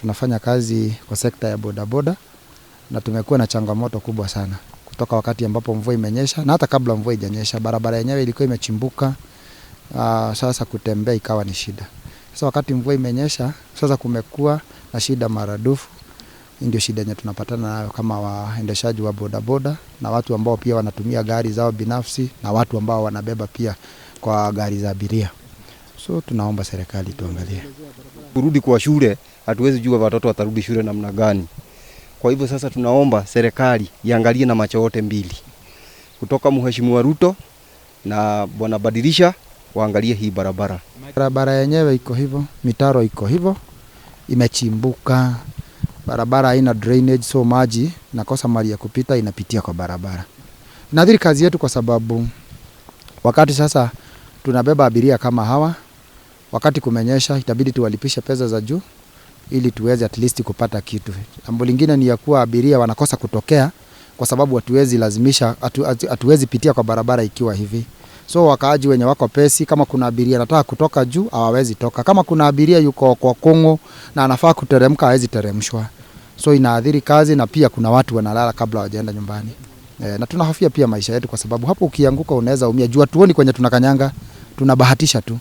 Tunafanya kazi kwa sekta ya bodaboda na tumekuwa na changamoto kubwa sana kutoka wakati ambapo mvua imenyesha na hata kabla mvua ijanyesha, barabara yenyewe ilikuwa imechimbuka. Sasa kutembea ikawa ni shida. Sasa wakati mvua imenyesha, sasa kumekuwa na shida maradufu. Hii ndio shida yenye tunapatana nayo kama waendeshaji wa bodaboda na watu ambao pia wanatumia gari zao binafsi na watu ambao wanabeba pia kwa gari za abiria. So tunaomba serikali tuangalie. Kurudi kwa shule, hatuwezi jua watoto watarudi shule namna gani. Kwa hivyo sasa tunaomba serikali iangalie na macho yote mbili, kutoka Mheshimiwa Ruto na Bwana Badilisha waangalie hii barabara. Barabara yenyewe iko hivyo, mitaro iko hivyo, imechimbuka. Barabara haina drainage, so maji nakosa mahali ya kupita, inapitia kwa barabara. Inaathiri kazi yetu kwa sababu wakati sasa tunabeba abiria kama hawa, wakati kumenyesha, itabidi tuwalipishe pesa za juu ili tuweze at least kupata kitu. Jambo lingine ni ya kuwa abiria wanakosa kutokea kwa sababu hatuwezi lazimisha, hatuwezi pitia kwa barabara ikiwa hivi. So wakaaji wenye wako pesi, kama kuna abiria anataka kutoka juu hawawezi toka. Kama kuna abiria yuko kwa Kongo na anafaa kuteremka hawezi teremshwa. So inaathiri kazi na pia kuna watu wanalala kabla hawajaenda nyumbani. Na tunahofia pia maisha yetu kwa sababu hapo ukianguka unaweza umia. Juu hatuoni kwenye tunakanyanga, tunabahatisha tu.